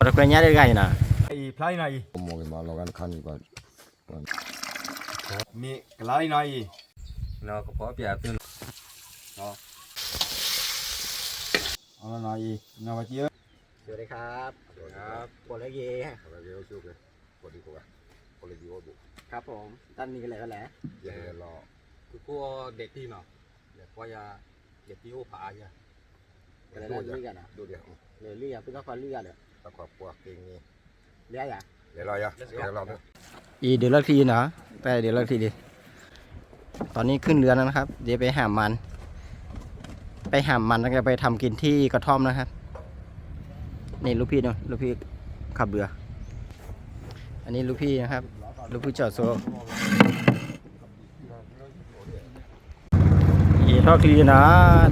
တခွဲညါတဂၤအံၤနီၤ, အံၤဖျါအံၤနီၤအံၤ, မ့ၢ်ကလါအံၤနီၤအံၤ, နီၤကဖီပျးသုနီၤ, အနီၤအံၤ, နီၤဝဲက့ၤဧၢ, สวัสดีครับ ครับ ผม ครับผม ด้านนี้กันเลยก็แล้ว เดี๋ยวรอ คือพวกเด็กที่เนาะ เดี๋ยวก็จะ เด็กที่โอ้ผาอ่ะ ကလဲၤလၢလွံၢ်ဂၤနီၤ, လွံၢ်ဂၤ ပသီၣ်ခွါလွံၢ်ဂၤဒီး သီၣ်ခွါပှၢ်က့ၤန့ၣ် လဲၤယၤ လဲၤလီၤယၤ လဲၤလီၤ အံၤဒုးလီၢ်ထံနီၤ, တၢ်ဒုးလီၢ်ထံဒံး, ตอนนี้ขึ้นเรือแล้วนะครับ เดี๋ยวไปหามัน ไปหามันแล้วก็ไปทำกินที่กระท่อมนะครับ นี่ลูกพี่เนาะ ลูกพี่ขับเรือ อันนี้ลูกพี่นะครับ ลูกพี่จอดโซ่ ရေထီၣ်ချံနီၤ,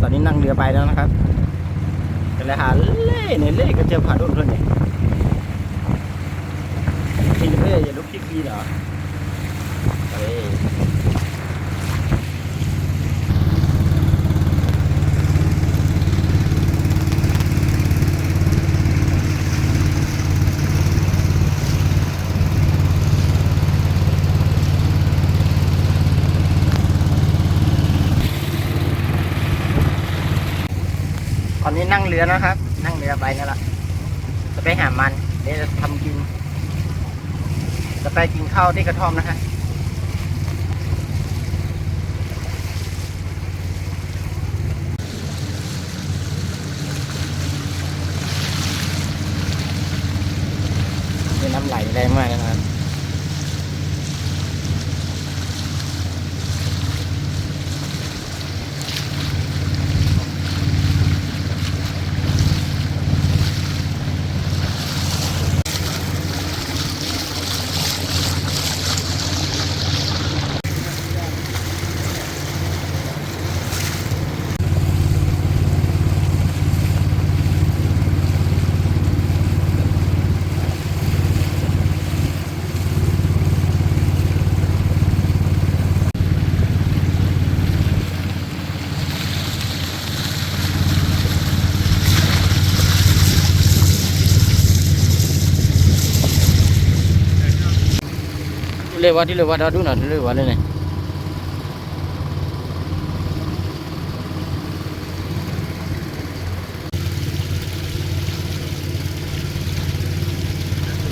ตอนนี้นั่งเรือไปแล้วนะครับ, ကလဲၤဟးလဲၣ်န့ၣ်လဲၣ် ကစၢၢ်ဖးဒိၣ်ဖျၢၣ်န့ၣ်, ချံတဖျၢၣ် ယလူၤခံချံနီၤ, ตอนนี้นั่งเรือนะครับ นั่งเรือไปนั่นแหละ จะไปหามัน เดี๋ยวจะทำกิน จะไปกินข้าวที่กระท่อมนะฮะ นี่น้ำไหลแรงมากนะครับ ထူလ့ၢ်ဝါ ထူလ့ၢ်ဝါ ဒီဒူၣ်နီၤ ထူလ့ၢ်ဝါလၢန့ၣ်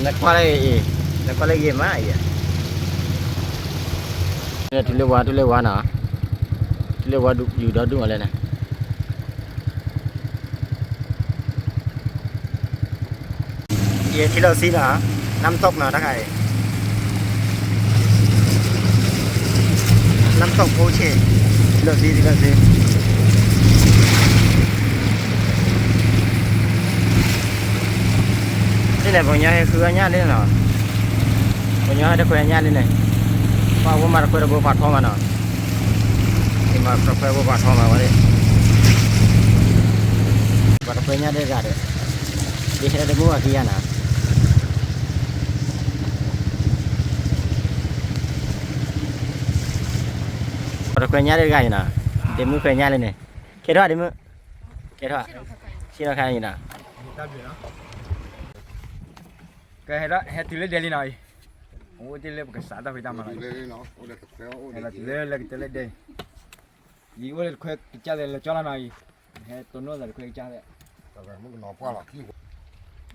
နကွၢ်လၢအံၤ နကွၢ်လၢဂ့ၤမးအံၤ, ထူလ့ၢ်ဝါ ထူလ့ၢ်ဝါနီၤ, ထူလ့ၢ်ဝါယူၤဒီဒူၣ်မးလၢန့ၣ် ယထံၣ်လီၤစံနီၤ, နမ်တီၢ်နီၤ တခါအံၤ, နမ်တီၢ်ဖိဆ့ၣ်, ထံၣ်လီၤစံ ထံၣ်လီၤစံ, ဒ်န့ၣ် ပှၤကညီဟဲဃုအညၣ်လံနီၤ, ပှၤကညီဟဲတခွဲညၣ်လံန့ၣ်, ပှၤဝဲမၤတခွဲတဘိပာ်ထီမးနီၤ, မၤတခွဲဘိပာ်ထီမးဝဲ, ပှၤတခွဲညၣ်ဒဲဂၤဒီး ဒ်ဟဲလၢဒ့မုၣ်အခံဂၤနီၤ, ပှၤတခွဲညၣ်ဒဲဂၤအံၤနီၤ, ဒ့မုၣ်ခွဲညၣ်လံန့ၣ်, ကဲထီၣ်ဒ့မုၣ်, ကဲထီၣ်, ဆ့ၣ်နီၤခါအံၤနီၤ, ကဟဲတုၤလၢဒဲလံနီၤအံၤ, အိၣ်တ့ၢ်လၢပကစးတၢ်ဖံးတၢ်မၤလီၤ, ဟဲတုၤလၢလၢကတဲလၢဒဲအံၤ, ယအိၣ်လၢတခွဲကစၢ်လၢလၢကၠီလီၤနီၤအံၤ, ဟဲတိၢ်နီၣ်သးတခွဲကစၢ်လၢ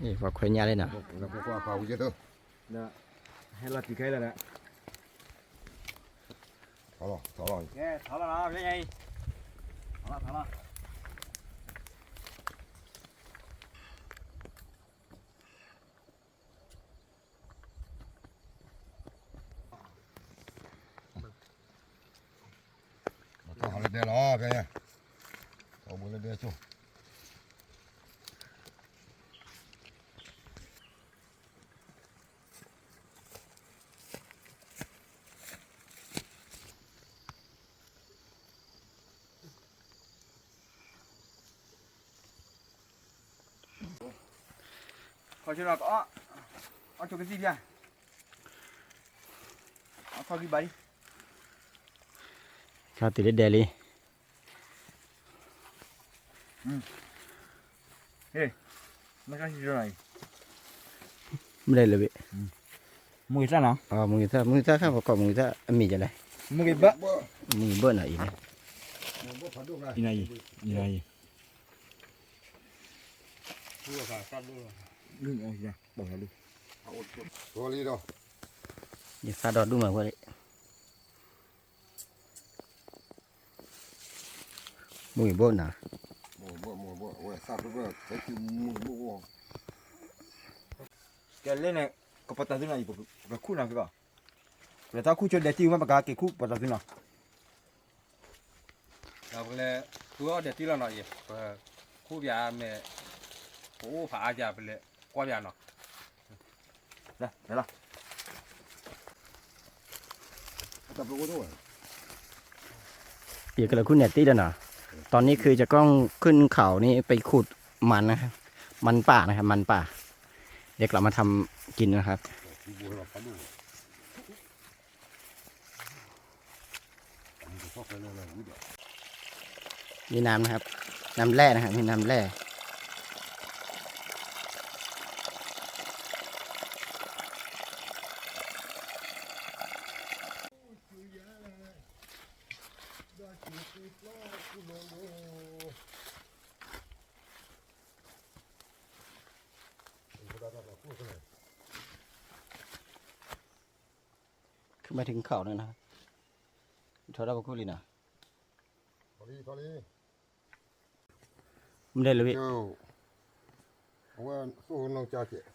ပှၤခွဲညၣ်လံနီၤ, ဒီးဟဲလီၤတံၢ်ခဲလၢာ်ဒီး, ထီလီၤ, ထီလီၤ, ထီလီၤနီၤ, ဖဲညါအံၤ, ထီလီၤ, ထီလီၤ. ထီၣ်ဟးလၢဒဲလီၤ, ဖဲညါ, ထီၣ်ဘိလၢဒဲဆိ ခီဆၢနီၤကအီၣ်, အီၣ်ဆိကသံၣ်ဘၣ်, အီၣ်ခီဂံၢ်ဘၣ်လံ, ခါတုၤလၢဒဲလံ, ဟ့ၣ်, နခါဆံၣ်နီၤအံၤ, မ့ၢ်လဲၣ်လၢဘ့ၣ်, မူဂ့ၤသၣ်နီၤ, မူဂ့ၤသၣ်, မူဂ့ၤသၣ်ခါ ပကိးမူဂ့ၤသၣ်အမံၤဒ်လဲၣ်, မူဂ့ၤဘၢၣ်, မူဂ့ၤဘၢၣ်နီၤအံၤန့ၣ်, အံၤနီၤအံၤ, ယသၣ်ဒီဒူၣ်မးဝဲ, မူဂ့ၤဘၢၣ်နီၤ, ကဲလၢန့ၣ် ကပီၤတၢ်သုနီၤအံၤ ပကခူၣ်နီၤက့ၤကီး, ပလဲၤထီၣ်ခူၣ်ဆိဒဲးတံၢ်ဝဲ ပကဟးက့ၤခူၣ်ပီၤတၢ်သုနီၤ, ဒီးပကလဲၤဃုအီၣ်ဒဲးတံၢ်လီၤနီၤအံၤ ပခူၣ်ပၠးမ့ၢ် ပအိၣ်ဖးအါယၤ ပလဲၤကွၢ်ပၠးနီၤ, လဲၤလီၤ. ယကလဲၤခူၣ်န့ၢ်တံၢ်လီၤနီၤ, ตอนนี้คือจะต้องขึ้นเขานี่ไปขุดมันนะครับ มันป่านะครับ มันป่า เดี๋ยวกลับมาทำกินนะครับ นี่น้ำนะครับ น้ำแร่นะครับ นี่น้ำแร่ ขึ้นมาถึงเขาแล้วนะครับ ถอดเอาพระคุณเลยนะ မ့ၢ်လဲၣ်လၢဘ့ၣ်, အဝဲသိၣ်နီၢ်ကၠါကဲး,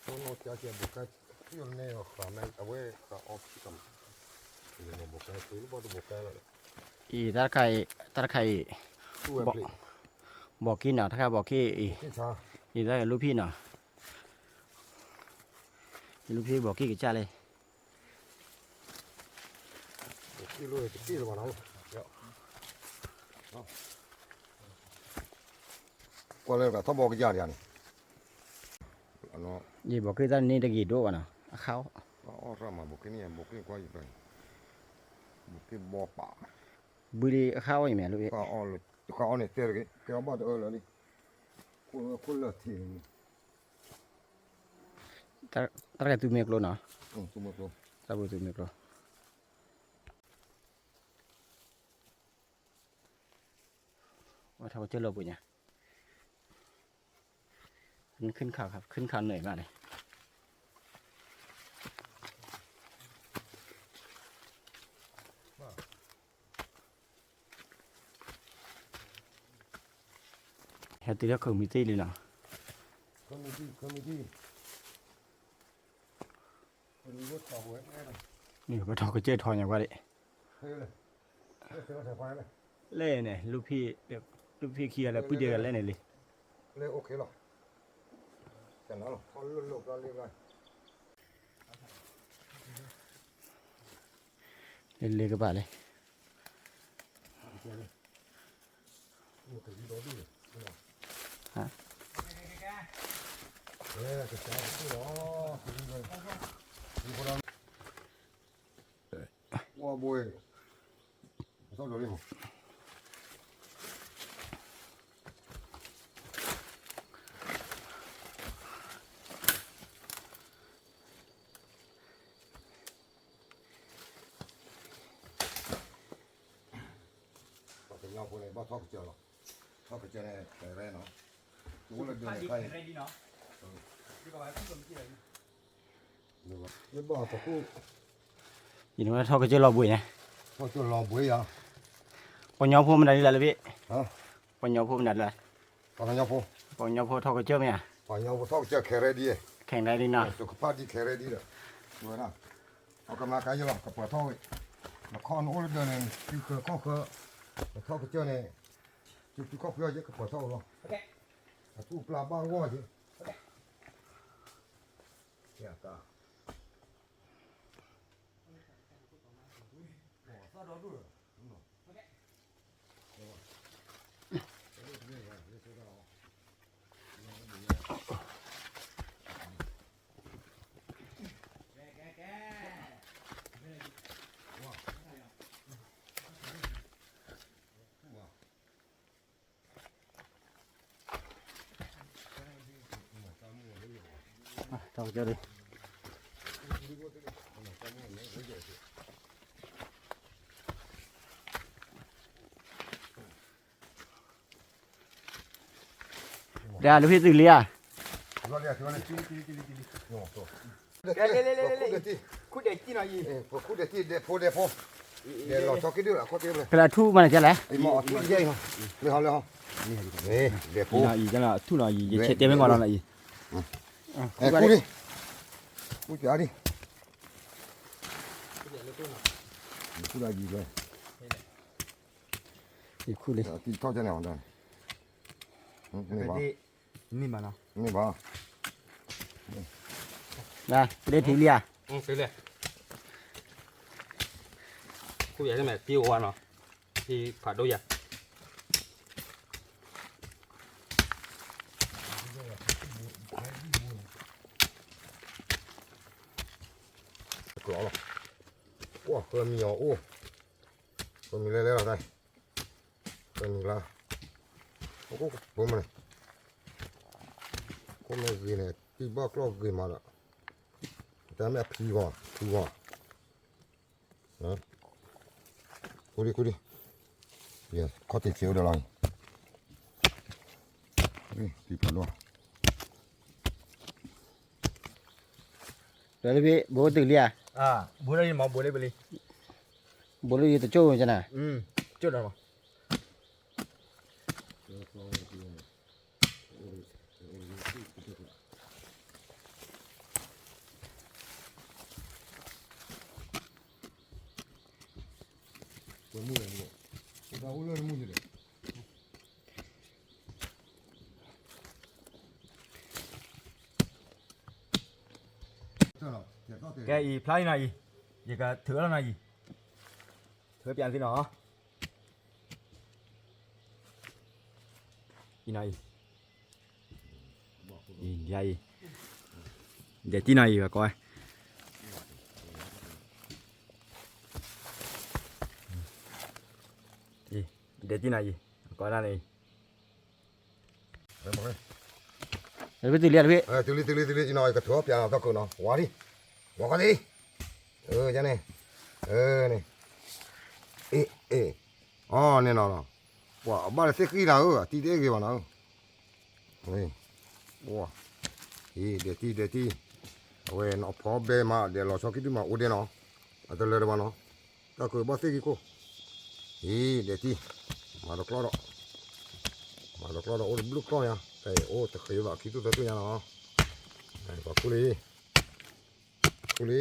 သိၣ်နီၢ်ကၠါကဲး ဘိးကါ, န့ၣ်ဃာ်မ့ၢ်အဝဲဃာ်အီၣ်ခံကမး, ဘိးကါ ဘိးကါလီၤ, အံၤ တၢ်တခါအံၤ, ဘီးက့ၣ်နီၤ တၢ်တခါဘီးက့ၣ်အံၤ, အံၤတၢ်လူၢ်ဖံးနီၤ ယလူၢ်ဖံးဘီးက့ၣ်ကစၢ်လဲၣ်, ကွၢ်လၢထီၣ်ဘီကစၢ်ဒ်န့ၣ်, ယဘီးက့ၣ်တၢ်န့ၣ်တဂ့ၤဒိၣ်ဘၣ်နီၤ အခါအီၣ်, ဘီးက့ၣ်ဘီပာ်, ဘုဒ်အခါအီၣ်အံၤမ့ၢ်လၢ, အခါအီၣ်န့ၣ်တဲတဂ့ၤ ကဲအီၣ်ဘၣ်တအၢလၢာ်လံ, ခိၣ်လၢာ်ထံးန့ၣ် တၢ်တဂၤသူမ့ၢ်ကျိနီၤ, တၢ်ပူၤသူမ့ၢ်ကျိ, ဝဲထီၣ်ကစၢၢ်လီၤပှ့ၤညါ, ขึ้นเขาครับ ขึ้นเขาเหนื่อยมากเลย ဟဲတုၤလၢခိၣ်မံၤသ့ၣ်လံနီၤ, န့ၣ် ပထီၣ်ကစၢၢ်ထီၣ်ညါကွၢ်ဒံး, လဲၣ်န့ၣ် လူၢ်ဖံးခံဂၤလၢပုၢ်ဒ့ဂၤလဲၣ်န့ၣ်လံ, လၢလၢကဘၣ်လဲၣ် ဝါဘိ, ပှၤကညီဖိန့ၣ် ဘၣ်ထီၣ်ကစၢၢ်လီၤ, ထီၣ်ကစၢၢ်န့ၣ် ကရဲနီၤ, တအိၣ်လၢဒၢးန့ၣ်ခါအံၤ, ယဘၣ်ထီၣ်ကစၢၢ်လီၤဘှံးန့ၣ်, ထီၣ်ကစၢၢ်လီၤဘှံးယၤ, ပှၤကညီဖိမနုၤဒ်လဲၣ်လၢဘ့ၣ်, ပှၤကညီဖိမနုၤလဲၣ်, ပှၤကညီဖိ, ပှၤကညီဖိထီၣ်ကစၢၢ်မ့ၢ်ဧါ, ပှၤကညီဖိထီၣ်ကစၢၢ်ခဲရ့ဒံ, ခဲရ့ဒံနီၤ, သုကဖးဒံခဲရ့ဒံဒီး, ဝဲဒၣ်, ပကမၤကါယလီၤ ကပှၤထီၣ်ဝဲ, နခီၣ်နအိၣ်လၢဒၢးန့ၣ် နစုဃၢၤခီၣ်ဃၢၤ, နထီၣ်ကစၢၢ်န့ၣ်, စုစုခီၣ်ဃၢၤယကပှၤထီၣ်ဝဲလီၤ, အသူၣ်ပျၢ်ဘၣ်ဂီၢ်ယဲ သၣ်ဒီဒိၣ်လီၤ, တၢ်မူလၢယိာ်, ထီၣ်ကၠီဒီး ဒီးလူဖံးသုးလံဧါ, ဖဲလၢအထူၣ်မးန့ၣ်ကဲလဲၣ်, အံၤ, အံၤ, ခူၣ်လံ, ခူၣ်လံ, ခူၣ်လံ, န့ၢ်ဘၣ်, န့ၢ်ဘၣ်, လၢထံလံဧါ, ခူၣ်ယၤမ့ၢ်တံဝါနီၤ, ဖးဒိၣ်ယၤ ကလီလီၤ, ကွၢ်ဃၢမံၤအီၤအိၣ်, ဃၢမံၤလဲလဲလီၤတၢ်, ဃၢမံၤလါ, အိၣ်ကိးမးန့ၣ်, ခိၣ်မ့ၢ်ဂ့ၤန့ၣ် တံၢ်ဘၣ်ကျီၢ်ဂ့ၤမးဒီး, တၢ်မ့ၢ်အဖံဂီၤ ဖံဂီၤ ခူၣ်လံ ခူၣ်လံ, ခီၣ်ထံးဆံးအိၣ်ဒီးလီၤ, တံၢ်ဖးဒိၣ်, ဘိတုၤလံဧါ, ဘိလၢယမၤဘိလၢပလံ, ဘိလၢယတကၠိၣ်ကနၤ, ကၠိၣ်ဒီးလီၤ ကဲအံၤ ဖျါအံၤနီၤအံၤ, ယကထုးလီၤနီၤအံၤ, ထုးပၠးသ့နီၤ, အံၤနီၤအံၤ, အံၤ, ဒဲးတံၢ်နီၤအံၤ ပကိးဝဲ, ဒဲးတံၢ်နီၤအံၤ ပကိးဒၣ်န့ၣ်အံၤ တုၤလံ တုၤလံ တုၤလံ အံၤနီၤ ယကထုးပၠးနီၤ သီခိၣ်နီၤ ဝါဒံ, ဝါခီသံ, န့ၣ်, န့ၣ်, အ့ အ့, အီၤန့ၣ်နီၤ, ပှၤအဘၣ်လၢသ့ၣ်ဃံလၤဧၢ အတံၢ်တအဲၣ်ဂ့ၤဘၣ်နီၤဧၢ, အံၤ ဒဲးတံၢ် ဒဲးတံၢ်, အဝဲနီၤဖီဘဲမး ဒဲးလီၤဆီခံဒုမး အိၣ်ဒဲနီၤ, အတလၢတဘၣ်နီၤ, တၢ်ကဘၣ်သ့ၣ်ဂံၢ်ခိၣ်, အံၤ ဒဲးတံၢ်, မၤတကျီဒီး, မၤတကျီဒီး အိၣ်တဘျုးကျီညါ, တၢ်အံၤအိၣ်တဃ့ဘၣ်ခံသူသၢသူညါနီၤ, ပှၤခူၣ်လံ, ခူၣ်လံ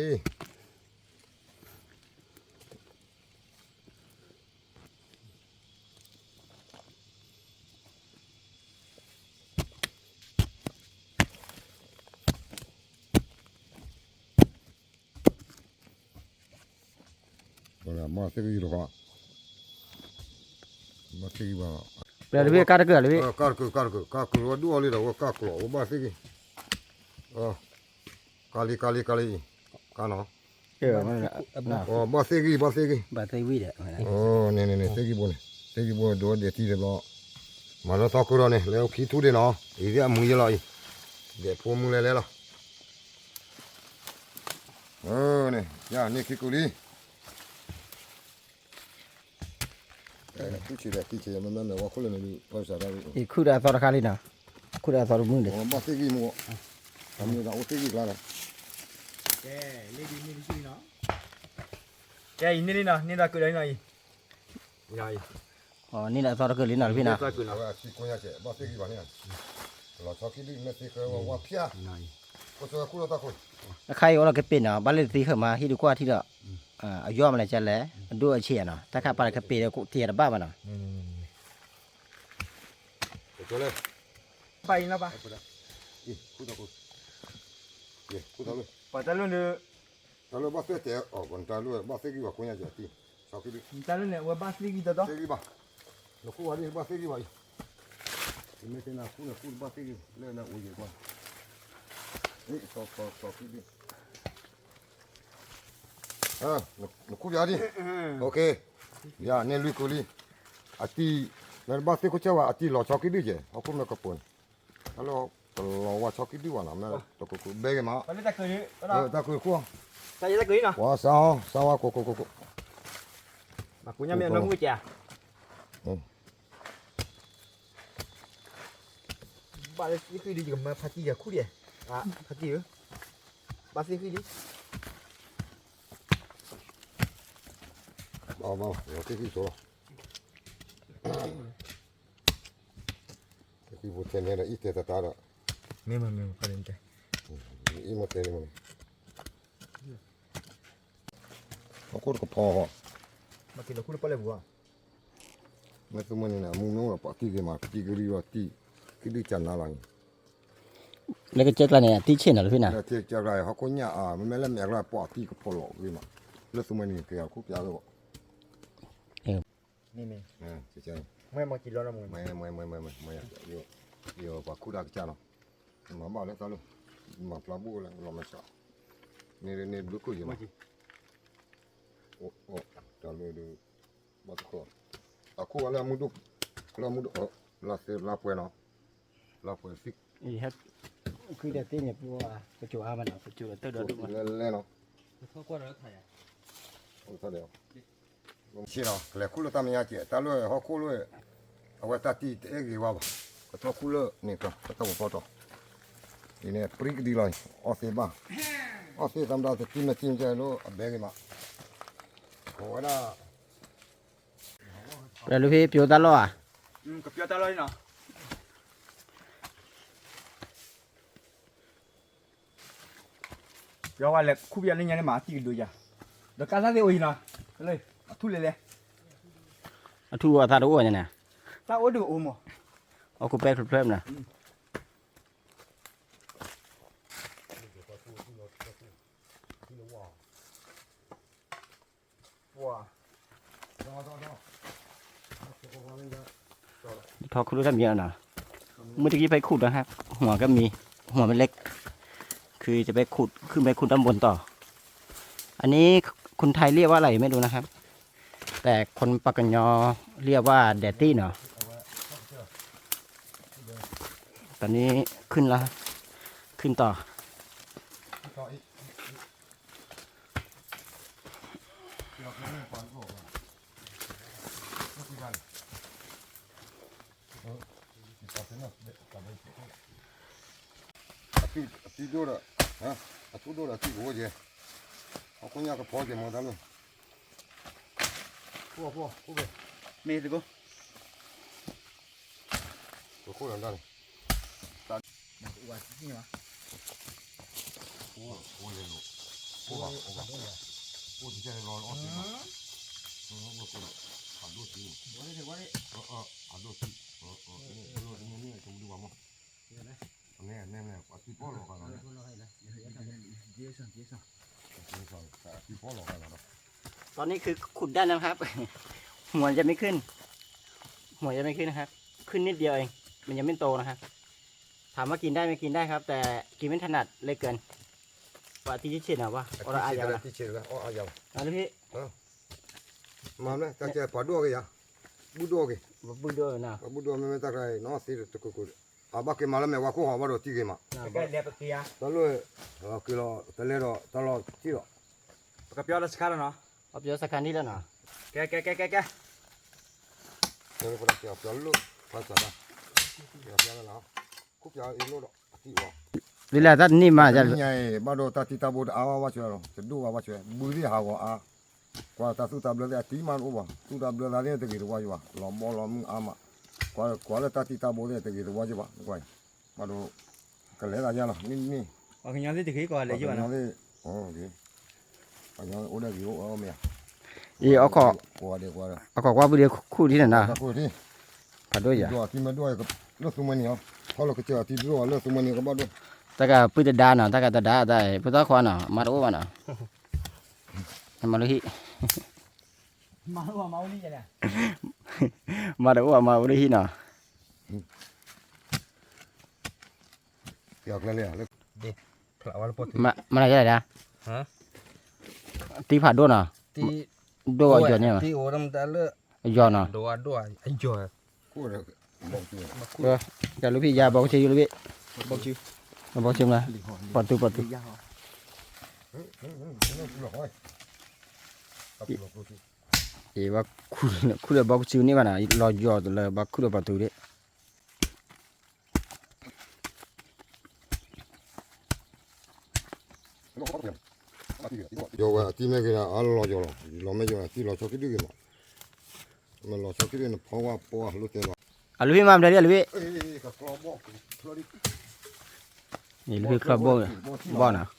ဘၣ်သ့ၣ်ဂံၢ်တခီ, ဘၣ်သ့ၣ်ဂံၢ်ဘၣ်, ပျဲတဘ့ၣ် ကၢ်တကၢၢ်လၢဘ့ၣ်, ကၢ်တကၢၢ် ကၢ်တကၢၢ် ကၢ်ကၢၢ်ဝဲဒူၣ်အီၤလံဒီး ဝဲကၢ်ကျီး ဝဲဘၣ်သ့ၣ်ဂံၢ်, ကၢ်လံ ကၢ်လံ ကၢ်လံ, ကၢ်နီၤ, ဘၣ်သ့ၣ်ဂံၢ် ဘၣ်သ့ၣ်ဂံၢ်, န့ၣ်န့ၣ်န့ၣ် သ့ၣ်ဂံၢ်ဘိန့ၣ်, သ့ၣ်ဂံၢ်ဘိဒိးဒဲးတံၢ်တဘျီ, မၤလၢသီခိၣ်ဒီးန့ၣ် လၢအိၣ်ခံထူၣ်ဒံးနီၤ, အံၤသ့ၣ်အမုာ်ယဲလီၤအံၤ, ဒဲးဖိမုၢ်လဲၤလဲၤလီၤ, န့ၣ် ယၤန့ၢ်ခံကူးလံ ခူၣ်ဆံးဒီး ခူၣ်ဆံး မ့မ့ၢ်ဝဲခိၣ်လၢန့ၣ် ယခူၣ်ဒီးအသီတခါလံနီၤ, ခူၣ်ဒီးအသီတမုၢ်လံ, ဘၣ်သ့ၣ်ဂံၢ်မ့ၢ်, အမ့ၢ်ဒၣ်အိၣ်သ့ၣ်ဂံၢ်ကျါဒီး, ကဲ လ့ဒ်န့ၣ်လံနီၤ, ကဲအံၤန့ၣ်လံနီၤ, န့ၢ်သးကုးဒီးလံနီၤအံၤ, န့ၢ်ဒီးအသီတကုးလံနီၤ တဖံနီၤ, ဘၣ်သ့ၣ်ဂံၢ်ဘၣ်န့ၣ်, လီၤဆီခံဒု မ့ၢ်သ့ဃဲဝဲဝါဖၠၣ်, အခါအံၤအိၣ်လီၤကပ့ၤနီၤ, ဘၣ်လၢသ့ဃဲမး ဟံၣ်ဒုးကွၢ်ထံဒီး, အယီၢ်မးလဲၣ်ကလဲၣ်, အဒိၣ်အဆံးနီၤ, တၢ်ခါပာ်လၢကပ့ၤဒီး တယၤတဘၣ်ဘၣ်နီၤ, ဘၣ်အံၤနီၤဘၣ်, ပှၤတၢ်လၢန့ၣ်, တၢ်လၢဘၣ်သ့ၣ်တဲအီၤ ပှၤတၢ်လၢဘၣ်သ့ၣ်ဂံၢ်ဘၣ်ကိးညါကဲတံၢ်, တၢ်လၢန့ၣ် အဝဲဘၣ်သ့ၣ်ဂံၢ်တတီ, သ့ၣ်ဂံၢ်ဘၣ်, နခူၣ်ဝဲဒၣ်ဘၣ်သ့ၣ်ဂံၢ်ဘၣ်အံၤ, မ့ၢ်သ့ၣ်နၤခူၣ်န့ၣ်ခူၣ်တဘၣ်သ့ၣ်ဂံၢ် လၢနအိၣ်ယဲၢ်ကွၢ်, စီၤစီၤစီၤခံဒု နခူၣ်ပၠးဒံ, ယၤန့ၢ်လွံၢ်ကုလံ, အတံၢ်, မ့ၢ်တဘၣ်သ့ၣ်ခိၣ်ဆၢဝဲ အတံၢ်လီၤဆီခံဒုကဲ, ဟီၣ်ခိၣ်မ့ၢ်ကပူၤန့ၣ်, ဟဲလီၤ တလီၤဝါဆီခံဒုဘၣ်နီၤ, မ့ၢ်တကဘဲက့ၤမး, တၢ်ကခိၣ်, တၢ်ကခိၣ်, ပှၤစးအီၤ စးဝါကိးကိးကိးကိး, မၤကူညါမ့ၢ်အနီၢ်မုၢ်ကဲ, ဘၣ်လၢသ့ၣ်ဃံဒီး ယကမၤဖးတံၢ်ယၤခူၣ်ဒံး, ဖးတံၢ်ဧၢ, ဘၣ်သ့ၣ်ဃံလံ, ဘၣ်ဘၣ် သ့ၣ်ဃံဆိလီၤ, သ့ၣ်ဃံဖိထဲန့ၣ်ဒီး အံၣ်တဲတၢ်တၢ်ဒီး, မ့ၢ်မ့ၢ် အံၣ်မ့ၢ်တဲန့ၣ်မ့ၢ်, ဟီၣ်ခိၣ်တကဖီ, မၤက့ၤလီၤခူၣ်လၢပီၣ်လဲၣ်ပူၤဧါ, မ့ၢ်သူမ့ၢ်န့ၣ် အမူနီၢ်ဒီး ပှၤတံၢ်ဂ့ၤမး ကတံၢ်ကရံၣ်ဒီးတံၢ်, ခံဒုကၢ်နါလီၤန့ၣ်, လၢကစၢၢ်ကျါန့ၣ် အတံၢ်ဆ့ၣ်နီၤလၢဖဲန့ၣ်, လၢကစၢၢ်ကျါ ဟီၣ်ခိၣ်ညၣ်အါ မ့မ့ၢ်လၢမဲာ်ကျါ ပှၤတံၢ်ကဖီလီၤဂ့ၤမး, လၢသူမ့ၢ်န့ၣ် ကဲၤခူၣ်ပျါလၢဘၣ်, မ့ၢ်မ့ၢ်, မ့ၢ်မ့ၢ်ကံလီၤနီၤ, မ့ၢ်မ့ၢ်မ့ၢ်မ့ၢ်မ့ၢ်, ယပှၤခူၣ်တၢ်ကစၢ်နီၤ, မၤဘၣ်လၢတၢ်လၢ, မၤဖျါဘိၣ်လၢလီၤမဲာ်ဆှး, န့ၣ်န့ၣ်ဘျုးခိၣ်ယမး, အိၣ်, တၢ်လၢဒုး, ဘၣ်တခီ, အခိၣ်အလၢအမူဒိၣ်, လၢအမူဒိၣ်, လၢသ့လၢပှဲၤနီၤ, လၢပှဲၤသံ, ခုဒီးသ့ၣ်န့ၣ်ပှၤ, ပစိၤအါမးနီၤ, ပစိၤတၢ်ဒီဒိၣ်မး, လဲၤလဲၤနီၤ, ထီၣ်ကွၢ်ဒီးခါယၤ, ဆ့ၣ်နီၤ ကလဲၤခူၣ်လၢတၢ်မဲာ်ညါကဲး တၢ်လၢဟီၣ်ခိၣ်လၢ, အဝဲတၢ်တံၢ်တအဲၣ်ဂ့ၤဝဲဘၣ်, ကထီၣ်ခူၣ်လၢန့ၣ်ကီး ကတၢ်ပဖီတီၢ်, အံၤန့ၣ် ပြံကဒံလီၤ, အီၣ်သ့ဘၣ်, အီၣ်သ့သမ္မတ တတံၢ်မ့ၢ်တံၢ်မ့ၢ်ကဲးလၢအဘဲဂ့ၤမး, အဝဲဒၣ် ပျဲလူၤဖံ ပျိတၢ်လီၢ်ဧါ, ကပျိတၢ်လီၢ်နီၤ ပျီဝဲလဲၤခူၣ်ပယီၤလၢညါန့ၣ်မး အတံၢ်ကဒိယၤ, ဒီးကါသၣ်သ့ၣ်အိၣ်အံၤနီၤ, အထူၣ်လဲၤလဲၤ, အထူၣ်အသၣ်တအိၣ်ညါန့ၣ်, တၢ်အိၣ်ဒုးအိၣ်မး, အီၣ်ခိၣ်ပဲဖျၢၣ်ဖျၢၣ်မးနီၤ, ထီၣ်ခူၣ်လၢတၢ်မံၤနီၤ, เมื่อกี้ไปขุดนะครับ หัวก็มี หัวมันเล็ก คือจะไปขุด ขึ้นไปขุดด้านบนต่อ อันนี้คนไทยเรียกว่าอะไรไม่รู้นะครับ แต่คนปากกยอเรียกว่าแดดตี้เนาะ ตอนนี้ขึ้นแล้ว ขึ้นต่อ အသံၣ်ဒိၣ်ဒီး, အထူၣ်ဒိၣ်ဒီးအသံၣ်ကဝီၤကဲ, ဟီၣ်ခိၣ်ညၣ်ကဖီကဲမီၤတၢ်လၢ, မ့ၢ်သကိး, ကခိၣ်လီၤတၢ်န့ၣ်, အိၣ်လဲၤလိာ်, အိၣ်ဘၣ်, အိၣ်ဘၣ်, အိၣ်တကဲလီၤအီၣ်သ့ဘၣ်, အိၣ်, ဖးဒိၣ်သံ, ဖးဒိၣ်သံ, အိၣ်, အိၣ်, တမ့ၢ်မ့ၢ်တမုဒုဘၣ်မး, အမ့ၢ်, အမ့ၢ်, အသံၣ်ပီၣ်လီၤဃာ်လီၤ, အသံၣ်ပီၣ်လီၤဃာ်လီၤဒီး, ตอนนี้คือขุดได้แล้วนะครับ หัวจะไม่ขึ้น หัวจะไม่ขึ้นนะครับ ขึ้นนิดเดียวเอง มันยังไม่โตนะครับ ถามว่ากินได้ไหม กินได้ครับ แต่กินไม่ถนัดเลยเกิน ปะที่ที่เฉดนะวะ အီၣ်အါယၤ အီၣ်အါယၤ မၤမလဲၣ် တၢ်ကဲပှၤဒိၣ်က့ၤယၤ ဘူၣ်ဒိၣ်က့ၤ ဘူၣ်ဒိၣ်နၤ ဘူၣ်ဒိၣ်မ့မ့ၢ်တၢ်ကျါအံၤနီၤ သ့တကကိး အဘၣ်က့ၤမၤလၢမဲာ်ဝါခိၣ်ဟီၣ်ဘၣ်ဒီးတံၢ်ဂ့ၤမး တၢ်လၢ က့ၤလီၤ တလဲဒီး တၢ်လီၤတံၢ်လီၤ ပကပျီတၢ်စခါလီၤနီၤ ပကပျီစခါန့ၣ်လီၤနီၤ ကဲ ကဲ ကဲ ကဲ ကဲ ပျီလၢ ပျီလၢ ပျီလၢ ဒ်လဲၣ်တၢ်တန့ၢ်မး တနံၤညါအံၤ ဘၣ်ဒိတၢ်တံၢ်တၢ်ဘိတအါဘၣ်ဘၣ်ဆွဲလီၤ တဒိၣ်ဘၣ်ဘၣ်ဆွဲ ဘုသ့ၣ်ဟးဂီၤအါ ကွၢ်တၢ်သူၣ်တၢ်ဘျၢသ့ၣ်အတံၢ်မးတအိၣ်ဘၣ် သူၣ်တၢ်ဘျၢသးသ့ၣ်တဂ့ၤတဝါယဘၣ် လီၤဘီလီၤမုၢ်အါမး ကွၢ်လၢတၢ်တံၢ်တၢ်ဘိသ့ၣ်တဂ့ၤတဝါယဘၣ် ကွၢ် ဘၣ်ဒိ ကလဲၤသးယါလီၤ မ့ၢ်မ့ၢ် ပှၤကညီသ့ၣ်တဂ့ၤ ကိးဂၤလဲၤယဘၣ်နီၤ ပှၤကညီအိၣ်ဒီးဂ့ၤအိၣ်အီၣ်မ့ၢ်ဧါ အံၤ အခီၣ်ကွၢ်ပူၤဒံးခူၣ်ထံၣ်န့ၣ်နီၤ ဖးဒိၣ်ယၤ လၢသူမွဲနံၤအီၤ ထီၣ်လီၤကစၢၢ်အတံၢ်ဒိၣ်လၢသူမွဲနံၤကဘၣ်ဒိၣ် တၢ်ကပုၢ်တဒါနီၤ တၢ်ကတဒါတၢ် ဖိသၣ်ခွါနီၤ မၤတအိၣ်ဘၣ်နီၤ မၤလၢဟံၣ် မၤတအိၣ်ဘၣ်မၤအိၣ်လၢဟံၣ်နီၤ မၤနၤယဲဒၣ် တံၢ်ဖးဒိၣ်နီၤ ဒိၣ်အယီၤန့ၣ် အယီၤနီၤ ကဲလူၤဖံးယၤဘီကဆ့ယိၤလူၤဖံး ဘီကၠူ, ဘီကၠူမး, ပှၤတူပှၤတူ, အ့ ဘၣ်ခူၣ်ဒီးဘီကၠူန့ၢ်ဘၣ်နၤ, လီၤယီၤတလၢဘၣ်ခူၣ်ဒီးပှၤတူဒၣ် ယီၤဝဲအတံၤမ့ၢ်ဂ့ၤဒီး အလီၤယီၤလီၤ, လီၤမ့ၢ်ယီၤ တံၤလီၤဆီခံဒုဂ့ၤမး, မ့ၢ်လီၤဆီခံဒုန့ၣ် ဖီဝါပီအလိတဲလီၤ, အလူၤဟံၣ်မး မတၤဒ်အလူၤဟံၣ်, အလူၤဟံၣ်ချီဘီၣ်, ဘီၣ်နၤ,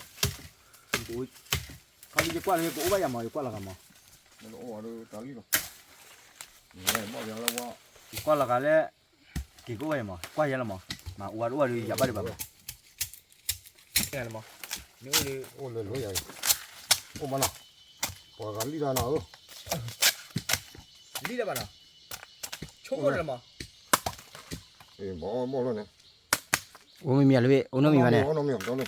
ခါလံယကွၢ်လၢယကအိၣ်ဘၣ်ယၤမး ယကွၢ်လီၤဂာ်မး, ယကွၢ်လီၤဂာ်လၢ က့ၤကအိၣ်ဘၣ်ယၤမး, ကွၢ်ယဲလီၤမး, မၤအူဝဲတအိၣ်ဝဲဒုးယၤဘၣ်ဒံးဘၣ်မး မ့ၢ်အိၣ်လၢ အိၣ်လၢလိၤယၤ, အိၣ်မးနီၤ, ပှၤဂၤလံၣ်တၢ်နီၤဧၢ, လံၣ်တၢ်ဘၣ်နီၤ, ဆိကမိၣ်တၢ်မး, ဘီဘီလီၤန့ၣ်, အိၣ်မ့ၢ်မံၤလၢ အိၣ်နီတမံၤဘၣ်န့ၣ်, အိၣ်နီတမံၤဘၣ်,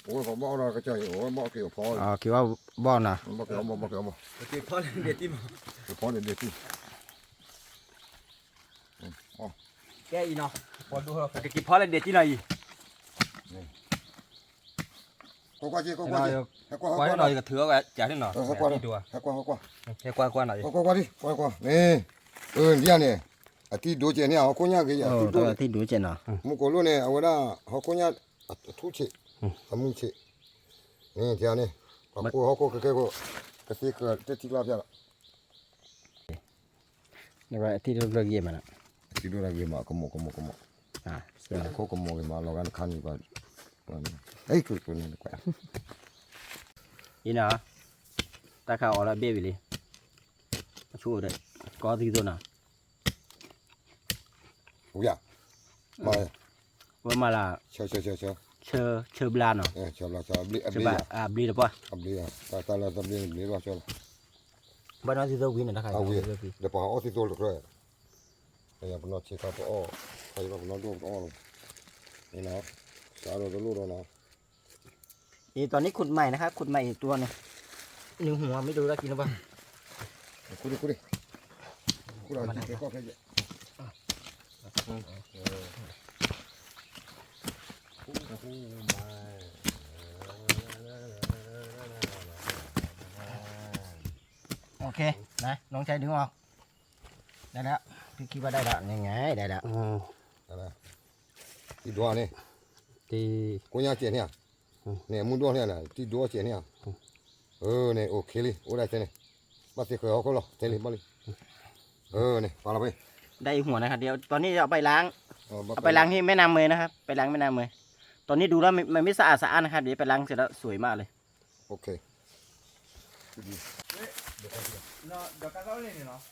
အဝဲပှၤဘီအီၣ်ဒီးကစၢ်အံၤ အဝဲဘီက့ၤအဖီ, က့ၤဘၣ်ဘီနီၤ, ဘီက့ၤအီၣ်ဘီ ဘီက့ၤအီၣ်ဘီ, က့ၤဖီလၢဒဲးတံၢ်မး, က့ၤဖီလၢဒဲးတံၢ် ကဲအံၤနီၤ, က့ၤဖီလၢဒဲးတံၢ်နီၤအံၤ, ကွၢ်ကွၢ်က့ၤ ကွၢ်ကွၢ်က့ၤ, ဟဲကွၢ်ဟဲကွၢ်နီၤ, ယကထုးအီၣ်ဝဲကးန့ၣ်နီၤ, ဟဲကွၢ် ဟဲကွၢ် ဟဲကွၢ်, ကွၢ်ကွၢ်ကွၢ်နီၤ, ကွၢ်ကွၢ်ကွၢ်, မ့ၢ်, အၢ ဒ်န့ၣ်, အတံၤဒိကဲးန့ၣ် ဟီၣ်ခိၣ်ညၣ်ဂ့ၤယၤ, အတံၤဒိ, အတံၤဒိကဲးနီၤ, မူကိးလိၣ်န့ၣ် အဝဲဒၣ် ဟီၣ်ခိၣ်ညၣ် အထူဆံး, အမုၢ်ဆံး, န့ၣ် ဒ်န့ၣ်, ပှၤကိးဟီၣ်ခိၣ်ခဲခဲကိး, ကသ့ကတထံကျါဖျါလီၤ အတံၤဒိတၢ်ဂ့ၤမးနီၤ, အတံၤဒိတၢ်ဂ့ၤမး ကမိၣ် ကမိၣ် ကမိၣ်, ခိၣ်ကမိၣ်ဂ့ၤမး လီၤဂာ်နခါနံၤပှၤ, အံၤကွၢ်ကွၢ်န့ၣ်ကွၢ်, အံၤနီၤ, တၢ်ခါအီၤလၢအဘ့ၣ်ဝံၤလံ, အဆိဒီး ကီသံသိနီၤ, ဝံၤ, မၤ, ဝဲမၤလၢ, ဆၢ, ဆၢဘျါနီၤ, ဆၢဘျါ, အဘျ့တပှၢ်, အဘျ့, တၢ်လၢတဘျ့န့ၣ်ဘျ့ဘၣ်ဆၢလီၤ ဘၣ်နီၢ်သံသိဝံၤန့ၣ် တၢ်ခါအံၤ, ဒီးပှၤအီၣ်သံသိတကြၢး, ပနီၢ်ဆံးခါပအီၣ်, ခါအံၤဘၣ်ပနီၢ်ဒိၣ်ပအီၣ်လီၤ, န့ၣ်နီၤ, စးဒီးတလိၣ်ဒီးနီၤ, အံၤ ตอนนี้ขุดใหม่นะครับ ขุดใหม่อีกตัวหนึ่ง, หนึ่งหัวไม่รู้ว่ากินหรือเปล่า, ခုဒီး ခုဒီး, ခုဒီး โอเค นะ น้องชายดึงออก ได้แล้ว พี่คิดว่าได้แล้ว นี่ไง ได้แล้ว อืม တံၤဒိန့ၣ်, တံၤကိညါစဲးန့ၣ်ဧါ, န့ၣ် မူဒိၣ်န့ၣ်ဧါ, တံၤဒိစဲးန့ၣ်ဧါ, အၢ န့ၣ် โอเคလံ အိၣ်ဒၣ်ထဲန့ၣ်, ဘၣ်သ့ၣ်ဃဲၤဟီၣ်ခိၣ်လီၤ ထဲလံ ဘၣ်လံ, အၢ န့ၣ် ပာ်လီၤဖဲ ได้อีกหัวนะครับ เดี๋ยวตอนนี้จะเอาไปล้าง เอาไปล้างที่แม่น้ำเมยนะครับ ไปล้างแม่น้ำเมย ตอนนี้ดูแล้วมันมันไม่สะอาดสะอ้านนะครับ เดี๋ยวไปล้างเสร็จแล้วสวยมากเลย โอเค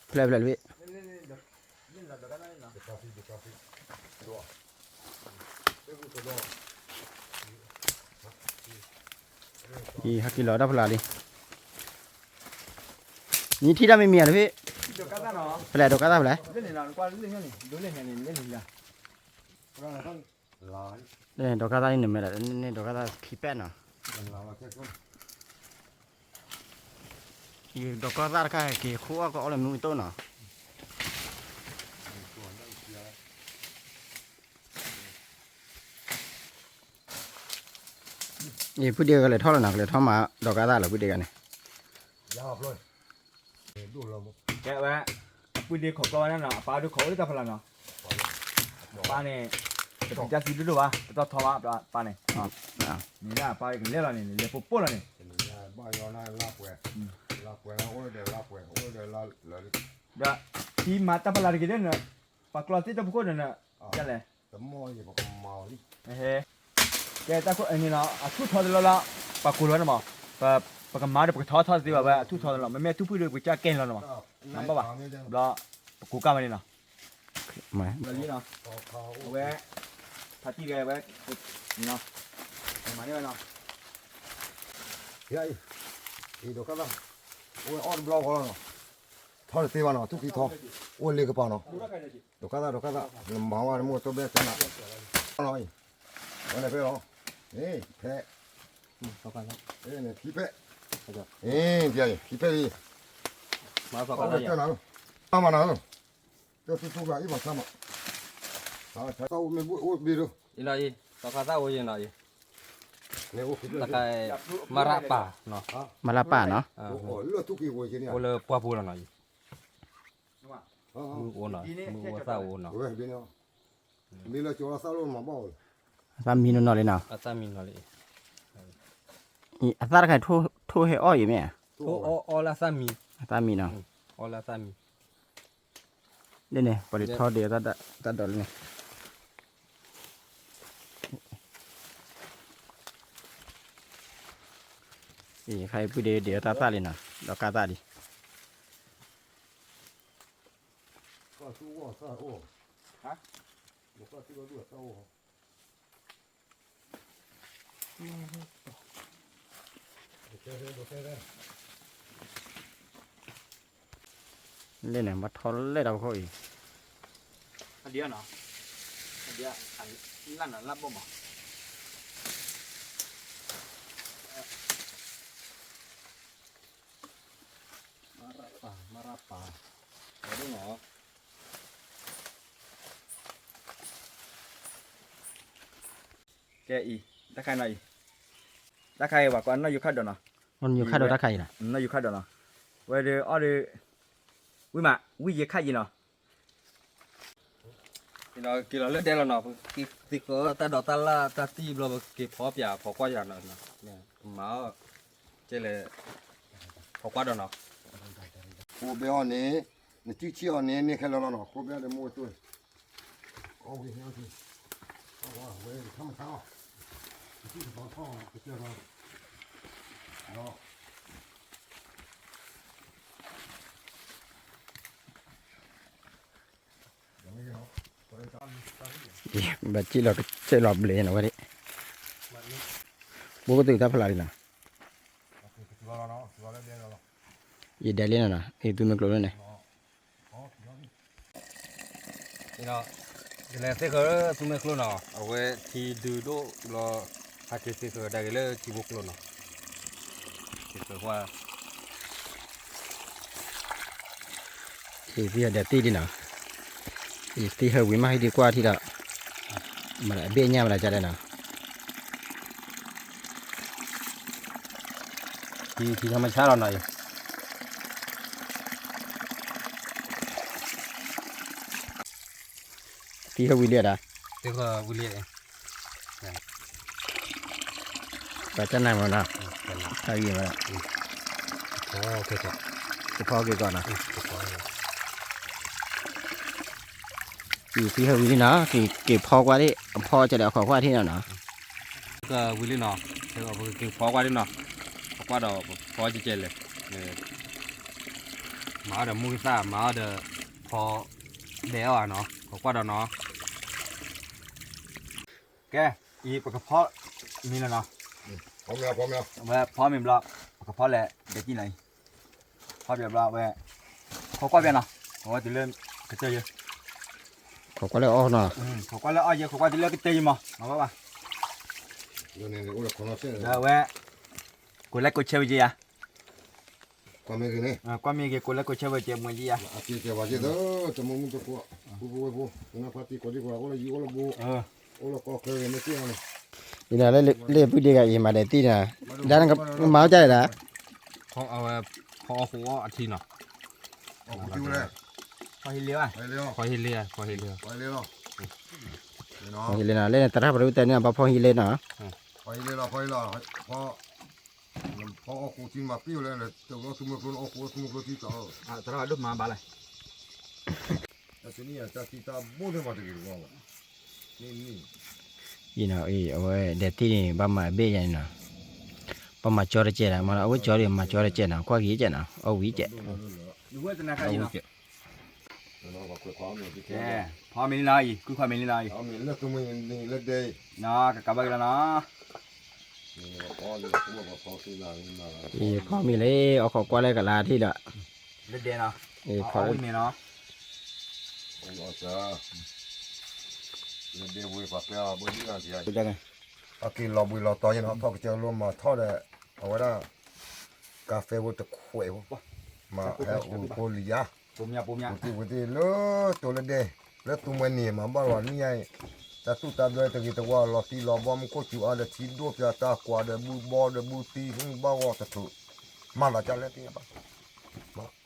ဖျဲၣ်ဖျဲၣ်လီၤ အံၤ ဟဲက့ၤလီၤတၢ်ဖျါလံ, နံၤထံၣ်တၢ်မ့ၢ်မံၤဧါတဖ့ၣ်, ဖဲလဲၣ် ဒိးကါသၣ်ဖဲလဲၣ်, ဒိးကါသၣ်န့ၣ်မ့ၢ်ဒၣ် ဒိးကါသၣ်ခံပဲၣ်နီၤ, ဒိးကါသၣ်တခါက့ၤခိၣ်အီၣ်ကအီၣ်လၢမ့ၢ်ဝံၤတိၣ်နီၤ အံၤ ဖုဒ့ကလဲၤထီၣ်လီၤနီၤ ကလဲၤထီၣ်မၤ ဒိးကါသၣ်လီၤ ဖုဒ့ဂၤန့ၣ်, ကဲဝဲ, အဖုဒ့ခိးကျီဝဲန့ၣ်နီၤ အပၢ်ဒုးခိးအိၣ်လၢတၢ်ဖီလာ်နီၤ, အပၢ်န့ၣ် တပျံၤတၢ်သံဒိၣ်ဒိၣ်ဘၣ် တတီၢ်ထီဘၣ် အပၢ်န့ၣ်, န့ၣ်အပၢ်ကလဲၤလီၤန့ၣ် လဲၤပိာ်ပိာ်လီၤန့ၣ်, ဒီး ထံမၤတၢ်ဖီလာ်တဂ့ၤဒ်န့ၣ်, ပှၤကျီသ့ၣ်တဖုခိၣ်န့ၣ်, ကလဲၣ် ကဲတၢ်ခိၣ်န့ၣ်နီၤ အထူၣ်ထီတလီၢ်လီၤ, ပှၤကိးလီၤန့ၣ်မး, ပကမၤဒီးပကထီထီတသ့ဘၣ်ဝဲ အထူၣ်ထီတလီၢ် မ့မ့ၢ်အထူၣ်ဖုၣ်ဒီးပကစၢ်ကဲန့ၣ်လီၤန့ၣ်မး, နဘၣ်ဘၣ်, ဘျီ ပကိးကၢ်ဝဲန့ၣ်နီၤ, အဝဲ ဖါတံၢ်ဒီးဝဲ, မၤန့ၢ်ဝဲနီၤ, အံၤ ဒိးကါသၣ်, အိၣ်ဝဲအီၣ်တဘျီဃီလီၤနီၤ, ထီတသ့ဘၣ်နီၤ ထူၣ်ဖုၣ်ထီ, အိၣ်လ့ကပၤနီၤ ဒိးကါသၣ် ဒိးကါသၣ် နမၤဝဲတမူတိဘဲကနၣ်, အံၤ, ဝဲန့ၣ်ဖဲလီၤ, န့ၣ် ဖဲ, န့ၣ်ခံဖဲ, အံၤ ခံဖဲလံ, မၤနၤဧၢ, ကၢ်သူသူကလၤအံၤမၤဆါမး, ဆါသီအိၣ်မ့ၢ်ဘၣ်အိၣ်ဘ့ၣ်ဒိၣ်, အံၤလီၤအံၤ သီခါသၣ်အိၣ်ယဲနီၤအံၤ, တၢ်ခါ မရပာ်နီၤ, မရပာ်နီၤ, အိၣ်လၢပှၢ်ပူၤလီၤနီၤအံၤ, မုၢ်အိၣ်နီၤ, မုၢ်အိၣ်သၣ်အိၣ်နီၤ, မ့ၢ်လၢကၠီလၢသၣ်လိၣ်မၤဘၣ်အိၣ်လီၤ, အသၣ်မံနီၢ်နီၢ်လံနီၤ, အသၣ်မံနီၢ်လံ, အသၣ်တခါအံၤ ထိၣ်ဟဲအီၣ်အံၤမ့ၢ်ဧါ, အီၣ်လၢအသၣ်မံ, အသၣ်မံနီၤ, အီၣ်လၢအသၣ်မံ လၢန့ၣ် ပှၤဒုးထီဒုးတၢ်ဒိးလၢန့ၣ်, အံၤ ခါအံၤပုၢ်ဒ့ဒ့းတၢ်သၣ်လံနီၤ, ဒီးကါသၣ်လံ, လၢန့ၣ် ဘၣ်ထီလဲၣ်တၢ်ဖိအံၤ, အဒံးနီၤ, အဒံး, လၢနီၤလၢဘိမး, မရပာ်, မရပာ်, ကဲအံၤ, တၢ်ခါနီၤအံၤ, တၢ်ခါအံၤ ပှၤကိးနီၢ်ယူၤခၣ်ဒိးနီၤ, နီၢ်ယူၤခၣ်ဒိးတၢ်ခါအံၤနီၤ, နီၢ်ယူၤခၣ်ဒိးနီၤ, ဝဲဒၣ်အီၣ်ဒုး, ဝံၣ်မး ဝံၣ်ယဲခါယံၤနီၤ က့ၤလီၤလၢဒဲလီၤနီၤ, ပက့ၤသံဃီတၢ်ဒိးတၢ်လၢ်တၢ်တံၢ်ဘျီ ပက့ၤဖီပၠးဖီကွၢ်ယၤနီၤ, မၤအီၣ်, ကဲလဲၣ်, ဖီကွၢ်ဒီးနီၤ, ဖိဘဲအီၤန့ၣ်, နစုဆံၣ်အီၤန့ၣ် န့ၢ်ခဲလၢာ်လီၤနီၤ, ဖိဘဲအီၤဒီးမိၢ်ဝဲတိၢ်, အဝဲ, ဝဲ, ထီၣ်မဆါအီၤ, နစုတပီထီၣ်, ကစၢၢ်လီၤ, ဒီး ဘၣ်စံၣ်လီၤကစၢၢ်လီၤဘျ့နီၤဝဲဒၣ်, ဘိကတုၤတၢ်ဖျါလံနီၤ, ယဒဲလံနီၤနီၤ, အံၤသူမ့ၢ်ကျိၤလၢန့ၣ်, ကလဲၤသ့ၣ်ဃၢၤလၢသူမ့ၢ်ကျိၤနီၤ, အဝဲထံဒုးဒိၣ်ဘျီ, ဟးက့ၤသ့ၣ်ဃၢၤဒၣ်က့ၤလၢထံဖိကျိၤနီၤ, သ့ၣ်ဃၢၤကွၢ် အံၤသံဟၢဒၢးတံၢ်ဒံးနီၤ, အံၤသံဟၢဝံၤမးဟံၣ်ဒံးကွၢ်ထံဒီး, မ့ၢ်အဘ့ၣ်ညါမးလၢကဒဲးနီၤ, ထံထံထီၣ်မဆါလီၤနီၤအံၤ, သံဟၢဝံၤလံဒၣ်, သံဟၢဝံၤလံ, ပှၤတနၢ်မးနီၤ, တၢ်ဂ့ၢ်ဝဲ, ကဖီက့ၤကီးနီၤ, ကဖီက့ၤကီးနီၤ, အံၤသံဟၢဝံၤလံနီၤ, က့ၤဖီကွၢ်ဒံး, အဖီကဲဒီးအခီၣ်ကွၢ်ထံၣ်နီၤနီၤ, ကဝံၤလံနီၤ, က့ၤဖီကွၢ်ဒံးနီၤ, အခီၣ်ကွၢ်ဒီးဖီကဲကဲလဲၣ်, မၤအီၣ်ဒီးမုၢ်ကသၣ် မၤအီၣ်ဒီး ဖီ ဒဲးအီၣ်ဧါနီၤ, ခီၣ်ကွၢ်ဒီးနီၤ, ကဲ, အံၤပကဖီမ့ၤလီၤနီၤ, ဝဲဖီမ့ၤဘျီ, ပကဖီလဲၣ် ဒဲးကံၣ်နီၤအံၤ, ဖီပၠးဘျီဝဲ, ခီၣ်ကွၢ်ပၠးနီၤ, ခီၣ်ကွၢ်တုၤလၢကတၢၢ်ယဲ, ခီၣ်ကွၢ်လၢအီၣ်နီၤ, ခီၣ်ကွၢ်လၢအီၣ်ယဲ ခီၣ်ကွၢ်တုၤလၢကတၢၢ်ယဲမး, မၤဘၣ်ဘၣ်, ဒီးဝဲ, ကိးလဲကိးဆဲဝဲက့ၤယၤ ကွၢ်မ့ၢ်ဂ့ၤ ကိးလဲကိးဆဲဝဲကဲမွဲက့ယါ, အက့ၤကဲပှၤက့ၤသၢ တမူမူတကိး ပူဖိဝဲဖိ ကနၢ်ဖါတံၢ်ကိးဒံကိး အိၣ်လၢယံၤအိၣ်လၢဘိ အိၣ်လၢကီၢ်ချၢဂ့ၤမ့ၢ်သ့ၣ်ညါန့ၣ်, ဒ်လၢလ့ၣ်ပုၢ်ဒ့ဂၤအံၤမၤဒဲးတံၢ်န့ၣ်, ဒါနကမၤအီၣ်ကၢ်ဒၣ်, အဝဲ, ဖီအီၣ်ဃိအီၣ်အထံနီၤ, ဖီဟံးလ့, ဖီဟံးလ့, ဖီဟံးလ့, ဖီဟံးလ့နီၤ, လၢနသရၣ်ပရူၢ်တဲန့ၣ် ဘၣ်ဖီဟံးလ့နီၤ, ဖီဟံးလ့လီၤ, ဖီဟံးလီၤ, ဖီ ဖီအီၣ်ဃိထံမၤပ့ၢ်ဝဲလၢ တဘျီသူမွဲကျိန့ၣ် အီၣ်ဃိသူမွဲကျိထံသးလီၤ, တရၣ်ဒိၣ်မၤဘၣ်လဲၣ်, တနံၣ်တၢ်သံတၢ်ဘိန့ၣ်မၤတဂ့ၤတဝီဘၣ်, အံၤနီၤ အံၤ အဝဲဒဲးတံၢ်န့ၣ် ဘၣ်မၤအဘ့ၣ်ယါန့ၣ်နီၤ, ဘၣ်မၤကၠီတကဲးဒီး မၤလၢအဝဲကၠီဒံး မၤကၠီတကဲးနီၤ ကွၢ်က့ၤကဲးနီၤ အီၣ်ဝံၤကဲးနီၤ, ဖီမ့ၤလံနီၤအံၤ ကွၢ်ဖီမ့ၤလံနီၤအံၤ, ကကးဘၣ်က့ၤလီၤနီၤ, အံၤဖီမ့ၤလံ အီၣ်ခိးကွၢ်လၢကလါထံၣ်ဒီး, လၢဒဲးနီၤ, အီၣ်ဝံၤမ့ၤနီၤ, လၢဒဲးဝံၤပှၤပဲအီၤဘၣ်ဒ်အံၤ, အက့ၤလီၤဘှံးလီၤတီၤယဲနီၤ ထီၣ်ကစၢၢ်လိမၤထီၣ်ဒီး, အဝဲဒၣ် ကါဖဲဖိတခွဲးဖိ, မၤဟဲအိၣ်ဖိလံၤယါ, ပူၤတံၢ်ပူၤတံၢ်လၢတိၤလၢဒဲး, လၢသူမွဲန့ၣ် မၤဘၣ်လီၤနံၣ်ယါအံၤ, တၢ်သူၣ်တၢ်ဘျၢတဂ့ၤတဝါ လီၤတံၢ်လီၤဘီ မူခိၣ်စူၤအါဒီးထံဒိၣ်ပၠးတၢ်ကွၢ်ဒီးဘုဘီဒီးဘုသံ ဟူဘၣ်ဂီၢ်တထုး မၤသးဒ်လဲၣ်သ့ၣ်ညါဘၣ်.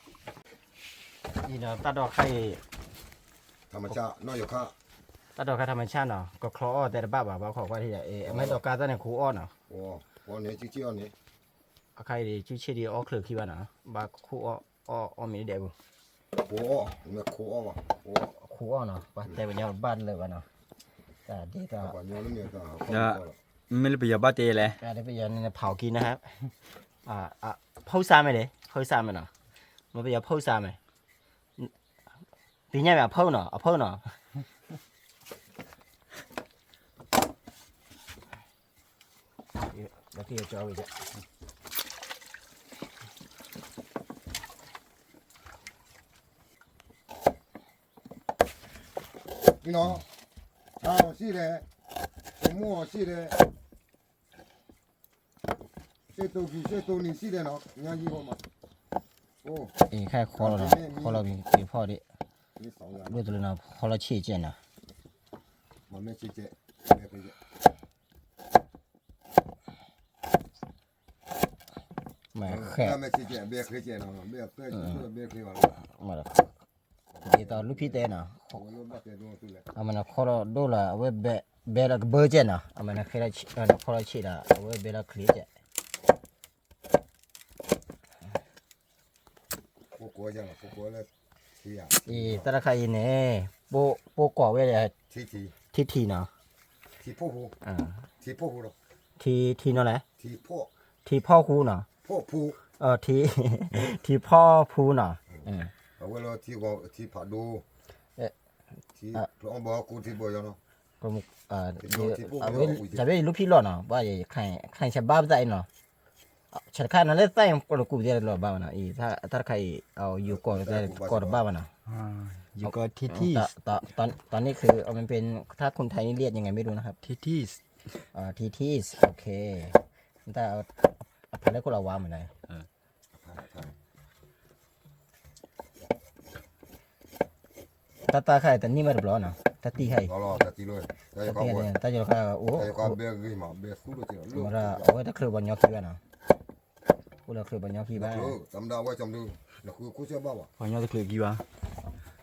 အံၤနီၤ တၢ်ဒိးခါအံၤ တၢ်ဒိးခါထီၣ်မဆၣ်နီၤ ကချီအီၣ်တဲတဘၣ်ဘၣ် ဘၣ်ခိးကွၢ်ထံၣ်ဒီး အမ့ၢ်ဒိးကါသၣ်န့ၣ် ခူအီၣ်နီၤ အခါအံၤ စုဆ့ၣ်ဒံးအီၣ်ချုးခံဘၣ်နီၤ ဘၣ်ခူအီၣ် အီၣ်မ့ၢ်ဒဲးပူၤ ခူအီၣ်နီၤ ပှၤတဲပညီဘၣ်တလၢာ်ဘၣ်နီၤ တၢ်ဒ်သိး မ့ၢ်လၢပယီၤဘၣ်တဲလဲၣ် ပယီၤန့ၣ် ဖီၣ်စၢ်မ့ၢ်ဒ့ၣ် ဖီၣ်စၢ်မ့ၢ်နီၤ မ့ၢ်ပယီၤဖီၣ်စၢ်မ့ၢ် သ့ၣ်ညါမ့ၢ်အဖီၣ်နီၤ အဖီၣ်နီၤ နီၤ ဆါအီၤစံၣ်လဲၣ် ကမိၣ်အီၤစံၣ်လဲၣ် စ့တိကံ စ့တိနံၤစံၣ်လဲၣ်နီၤ ညါယံၤဃီမး အံၤခါခီလီၤနီၤ ခီလီၤပံၤဖီၣ်ဒံး ဒိၣ်တလၢနီၤ ခီလီၤဆံးကဲနီၤ မ့ၢ်ဆံးကဲ မ့ၢ်ဃဲ မ့ၢ်ဃဲ ဒ်သိးလူဖံတဲနီၤ အမ့ၢ်နခီလီၤဒိၣ်လီၤ အဝဲဘဲလီၤကဘၢကဲနီၤ အမ့ၢ်နဃဲလီၤ နခီလီၤဆံးဒီး အဝဲဘဲလီၤချ့ကဲ အံၤ တၢ်တခါအံၤန့ၣ် ပိၢ်ကွီၢ်ဝဲဒီး ထံထံနီၤ ထံထံနီၤလဲၣ် ထံဖီၣ်ဃူနီၤ ထံဖီၣ်ဃူနီၤ တၢ်ဘ့ၣ်လူဖံလီၢ်နီၤ ဘၣ်ယခါဆၢဘၣ်ပသးအံၤနီၤ ဆၢတခါနီၤလၢသးအံၤ ပှၤလၢကူၣ်သ့လီၤဘၣ်နီၤ အံၤ တၢ်တခါအံၤ ယိၤကီၢ်တဘၣ်ဘၣ်နီၤ ယိၤကီၢ်ထံထံ ตอนนี้คือมันเป็น ถ้าคนไทยนี่เรียกยังไงไม่รู้นะครับ ထံထံ ထံထံ โอเค တၢ်အဖးလၢခိၣ်လီၤဝါမးနီၤ တၢ်တၢ်ခါအံၤတနံၣ်မးတဘျီနီၤ တၢ်တံၢ်ခါအံၤ တၢ်ယီၤခါအိၣ် မ့ၢ်ဒီးအဝဲတချုးပှၤညီခံဘၣ်နီၤ အိၣ်လၢချုးပှၤညီခံဘၣ် ပှၤညီတချုးခံဘၣ် ပှၤညီတချုးခံ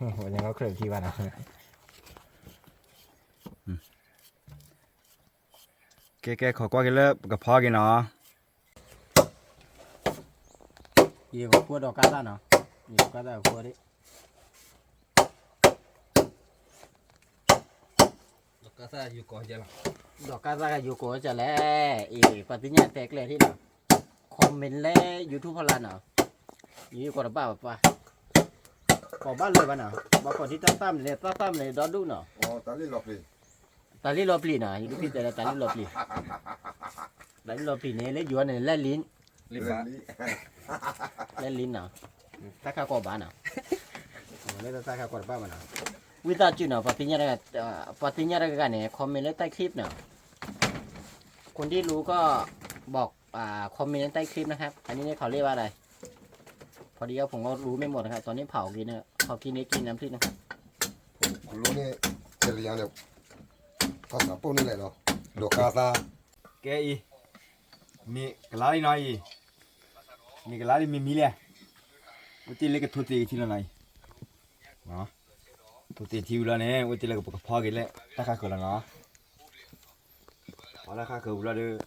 ဘၣ်နီၤ ကဲကဲ ခိးကွၢ်က့ၤလၢပကဖီက့ၤနီၤ ယကဖှိၣ်ဒီးကါသၣ်နီၤ ယကဖှိၣ်ဒီး ဒီးကါသၣ်ယိၤကီၢ်ကလဲၣ် အံၤ ပှၤသ့ၣ်ညါတဲကျဲထံၣ်နီၤ comment လၢ YouTube ဖီလာ်နီၤ ယိၤကီၢ်တဘၣ်ဘၣ်ပှၤ ကီၢ်ဘၣ်လၢၤဘၣ်နီၤ ဘၣ်ကီၢ်ဒ်တၢ်သၣ်မနုၤလဲၣ် တၢ်သၣ်မနုၤလဲၣ်ဒီဒူၣ်နီၤ တၢ်လံၣ်လီၤပျံၤနီၤ ယဒုးဖံတဲလၢတၢ်လံၣ်လီၤပျံၤ တၢ်လံၣ်လီၤပျံၤန့ၣ် လၢယိၤန့ၣ် လၢလံ လၢလံနီၤ တၢ်ခါကီၢ်ဘၣ်နီၤ လၢတၢ်ခါကီၢ်တဘၣ်ဘၣ်နီၤ ဝံသးစူၤနီၤ ပှၤသ့ၣ်ညါတဂၤန့ၣ် comment လၢတၢ် clip နီၤ คนที่รู้ก็บอก อ่า คอมเมนต์ใต้คลิปนะครับ อันนี้เนี่ยเขาเรียกว่าอะไร พอดีว่าผมก็รู้ไม่หมดนะครับ ตอนนี้เผากินนะครับ เผากินเนี่ยกินน้ำพริกนะครับ ကလိန့ၣ် ကလံၤန့ၣ် ဖးစးပိၢ်န့ၣ်လဲၣ်နီၤ ဒိးကါသၣ် ကဲအံၤ မ့ၢ်ကလါလံနီၤအံၤ မ့ၢ်ကလါလံမ့ၢ်မံလဲၣ် အိၣ်တ့ၢ်လၢကထိသ့ကထံလီၤနီၤအံၤ ထိသ့ထံဝံၤလီၤန့ၣ် အိၣ်တ့ၢ်လၢပကဖီက့ၤလၢ တၢ်ခါဃၢၤလီၤနီၤ ဖီတၢ်ခါဃၢၤဝံၤလီၤ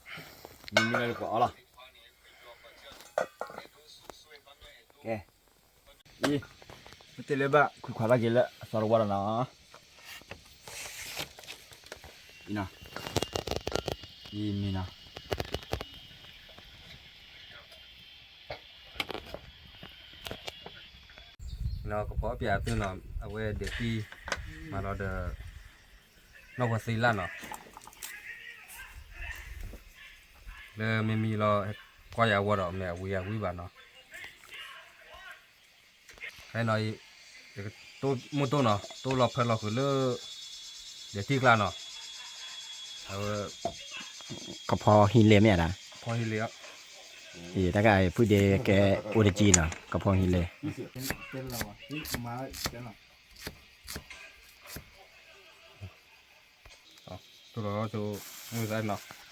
ဒီး မံမံလီၤဒီးကအီလီၤ ကဲ အံၤ မ့ၢ်တ့ၢ်လၢဘၣ်ခွံခွါဘၣ်က့ၤလၢအသီတဝါလီၤနီၤ အံၤနီၤ အံၤမ့ၢ်နီၤ နီၤ ကဖီပၠးသုနီၤ အဝဲဒဲးသံ မၤလီၤဒီး နီၢ်ဝဲသ့လၢ်နီၤ လၢမ့မံလီၤ ကွၢ်ယၤဝီဒီး မ့ၢ်အဝံၤအဝံၤဘၣ်နီၤ ဖဲနီၤ ယကတိၢ်မိၢ်တိၢ်နီၤ တိၢ်လီၤဖၢလီၤဃုာ်လၢ ဒဲးသံကျါနီၤ အဝဲ ကဖီဟံးလဲၢ်မ့ၢ်ဧါ ဖီဟံးလဲၢ် အံၤ တၢ်ကဖုၣ်ဒ့ကဲအိၣ်တကံနီၤ ကဖီဟံးလဲၢ် တဲလီၤမး တဲလီၤ အ တိၢ်လီၤဆိ မုၢ်သၣ်နီၤ.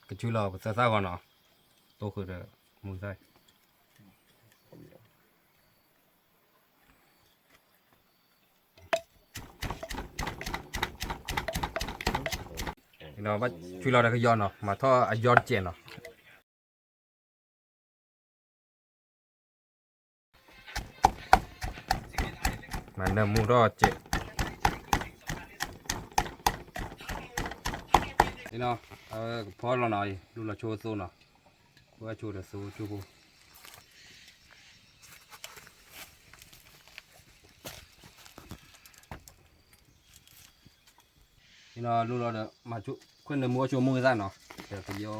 ကဆူလီၤပသၢသၣ်ဂီၤနီၤ, တိၢ်ဃုာ်ဒီးမုၢ်သၣ်. ဆူလီၤဒီးကယီနီၤ, မၤထီၣ်အယီတစဲးနီၤ. မၤနၢမူထီၣ်စဲး, အဝဲကဖီလီၤနီၤ, လူလီၤဆိသိနီၤ, ဃိဆိဒီးသိဆိဖိ. လူလီၤဒီး မၤဆိခွဲနၢမူအဆိမုၢ်သၣ်နီၤ, ဒီးကယီ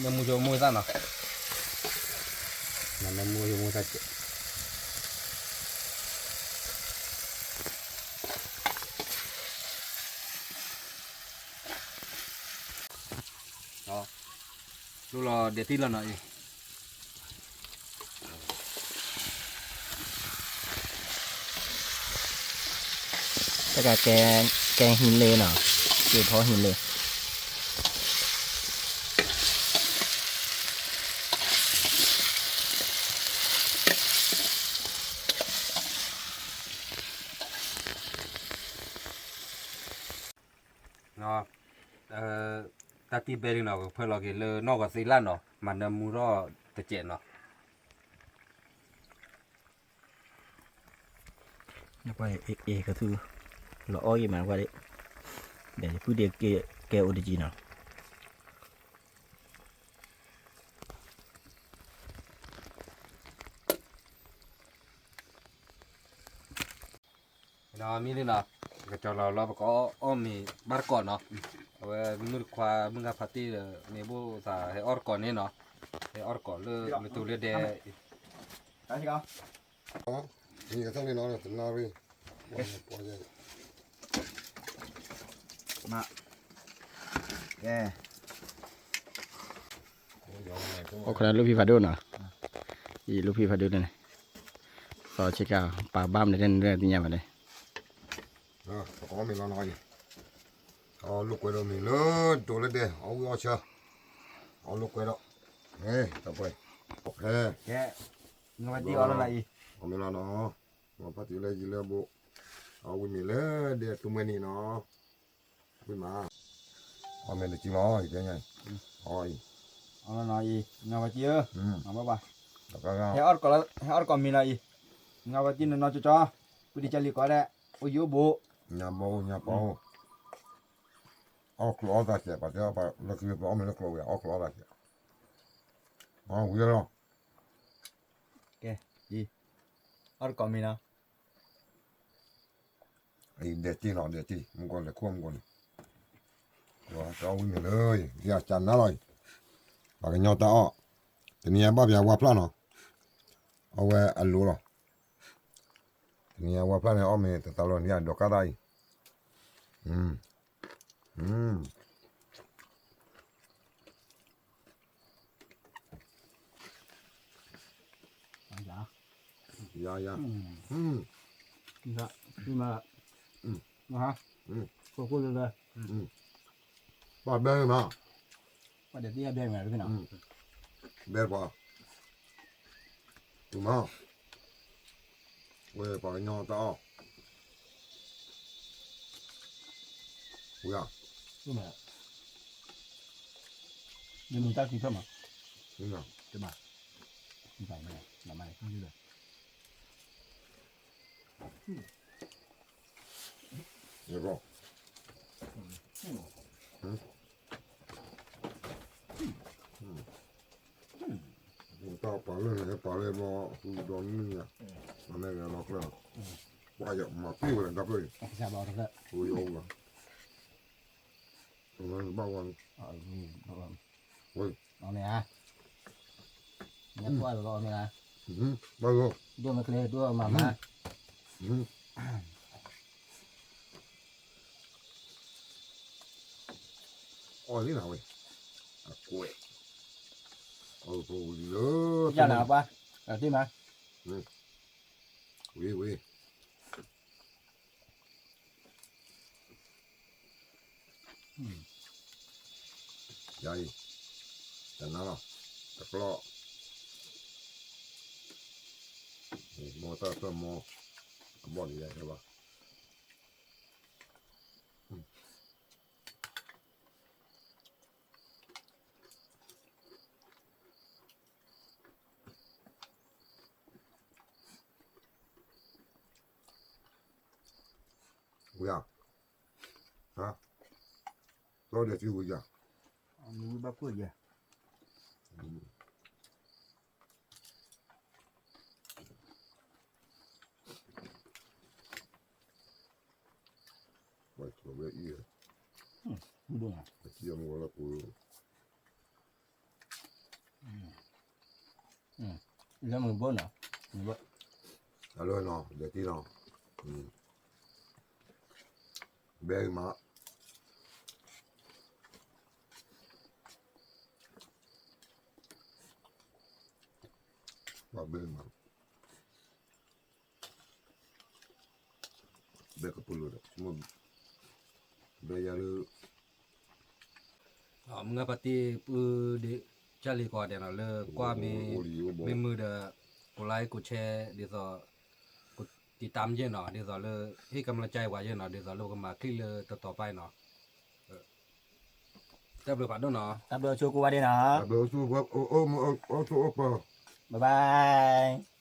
နၢမူဆိမုၢ်သၣ်နီၤ, နၢမူဆိမုၢ်သၣ်စဲး. လူလီၤဒဲးတံၢ်လီၤနီၤအံၤ. တၢ်ကဲ ကဲဟံးလ့နီၤ, ကဲထီဟံးလ့. တၢ်တံၢ်ဘဲဒ်နီၤ ကဖၢလီၤက့ၤလၢနီၢ်ဂီၤသ့လၢ်နီၤ, မၤနၢမူထီၣ်တစဲးနီၤ. နကွၢ်အ့ၣ်ကသူ, လီၤအီၣ်ဂ့ၤမးနကွၢ်ဒံး, ဒီးယပုၢ်ဒ့ကဲအိၣ်တကံနီၤ. မ့ၢ်လၢနီၤ, ကကၠီလီၤလီၤ ပကအီၣ်မ့ၤဘၣ်တကိးနီၤ, အဝဲမုၢ်တခွါမုၢ်ဂၤဖါတံၢ်ဒီး မ့ၢ်ဘိၣ်သးဟဲအီၣ်တကိးန့ၣ်နီၤ, ဟဲအီၣ်တကိးလၢမ့ၢ်တူၤလၢဒဲ မ့ၢ်ကသ့ၣ်န့ၣ်နီၤ တနၣ်ရံၣ်, မ့ၢ် အိၣ်ခရၢလၢဖံဖးဒိၣ်နီၤ, အံၤလၢဖံဖးဒိၣ်န့ၣ်, သီဆ့ကၤ ပာ်ဘၣ်မနုၤတဲန့ၣ် တသ့ၣ်ညါဘၣ်န့ၣ်, ပကအီၣ်မ့ၤလီၤနီၤအံၤ, အီၣ်လိာ်ကွဲဒီးမ့ၤလၢတိၤလၢဒဲ အီၣ်ဝံၣ်အီၣ်ဆၢ, အီၣ်လိာ်ကွဲဒီး, တပှဲၤ, ကဲ, အီၣ်မ့ၤလီၤနီၤ, ပှၤဖါတံၢ်လၢယံၤလၢအဘိ, အီၣ်ဝံၣ်မ့ၤလၢဒဲတူၢ်မွဲနံၤနီၤ, ဝံၣ်မး, အီၣ်မ့ၤတကံလီၤ, အီၣ်အံၤ, အီၣ်လီၤနီၤအံၤ, နၤဝဲကံဧၢ, ဘၣ်ဘၣ်, ဟဲအီၣ်တကိးမ့ၤလီၤအံၤ, နၤဝဲကံနနီၤကၠီကၠီ, ပဒံကလံၤကိးဒဲး, အိၣ်ယိၣ်ဘိ, ညါဘိညါပီ, အီၣ်ကျိၤအီၣ်သးစဲး ပှၤတဲလၢခံလၢပအီၣ်မ့ၤလၢကျိၤဝဲ အီၣ်ကျိၤအီၣ်သးစဲး, ဝံၤလီၤ, ကဲ, အီၣ်တကိးမ့ၤနီၤ ဒဲးတ့ၢ်နီၤ ဒဲးတ့ၢ် မုၢ်ကီၢ်လဲၤခိၣ်မုၢ်ကီၢ်န့ၣ်, တအီၣ်ဝံၣ်မ့ၤလၢ, ယကနၣ်လီၤအံၤ, ပှၤကညီတၢ်အီၣ်, တနံၤအံၤဘၣ်ပှၤဝါဖျၢၣ်နီၤ, အဝဲအလိၤလီၤ, တနံၤအံၤဝါဖျၢၣ်န့ၣ် အီၣ်မ့ၤတသးလီၤန့ၣ် အဒိးကါတၢ်အံၤ, ယၤ, ယၤ, ဘၣ်ဘဲမး, ဘဲပှၤ, တုၤမး, ဝဲပှၤကညီတၢ်အီၣ်, ဝဲ, ယမ့ၢ်တၢ်ခံဖျၢၣ်မး, တဘၣ်, မ့ၢ်, မ့ၢ်, မ့ၢ်, ယကီၢ် တၢ်ပာ်လၢန့ၣ် ပာ်လၢဘီဟူဒီနံၣ်ညါ, မၤန့ၢ်လီၤကျၢၢ်, ပှၤယမၤပ့ၢ်ဝဲလၢတၢ်ပၢၢ်အံၤ, ဝဲယအိၣ်လီၤ, ဘၣ်ဝဲ, ဝဲ, အီၣ်မ့ၢ်ဧါ, ညၣ်ကွၢ်လီၤအီၣ်မ့ၢ်ဧါ, ဘၣ်လီၤ, ဒိၣ်မ့ၢ်ချ့ ဒိၣ်မၤမၤ, အီၣ်လံနၤဝဲ, အကွဲး, အီၣ်ဖိလံလၢ, ယၤနၤပှၤ, တ့မး, ဝ့ၤဝ့ၤ ယၤအံၤ, တနၤလီၤ, တကျီၢ်, မီတၢ်တၢ်မီ, အဘီၣ်န့ၣ်ယၤဟဲဘၣ် ဝံၤဧါ, ဟါ, လီၤဒီးထံဝံၤဧါ, မူဘၣ်ကွၢ်ယၤ, ဝဲအံၤ, မူဘၣ်, အထံအမူလၢပူၤ လၢမုၢ်ဘိနီၤ, မုၢ်ဘိ, အလၢနီၤ လဲၤတံၢ်နီၤ, ဘဲအံၤမး, ဘဲအံၤမး, ဘဲကပူၤလၢ, ဘဲယၤလၢ မုၢ်ဂၤပှၤတ့ပုၢ်ဒ့ၣ် ကၢ်လံၤကိးဂၤဒဲးနီၤ လၢကွၢ်မ့ၢ်, မ့ၢ်မုာ်ဒီး, ကိးlikeကိးshare ဒ်သိး, ကိးတိတၢ်မ့ၢ်ယဲၢ်နီၤ ဒ်သိးလၢ, ဟ့ၣ်ကမျၢၢ်ကါအံၤပှၤယဲၢ်နီၤ ဒ်သိးလၢပကမၤချံလၢတတီၤပာ်အံၤနီၤ, တၢ်ဘျုးဖးဒိၣ်နီၤ တၢ်ဘျုးဆိကိးဂၤဒဲးနီၤ တၢ်ဘျုးဆိ, အိၣ်ဆိအိၣ်ပၢၤ, bye bye.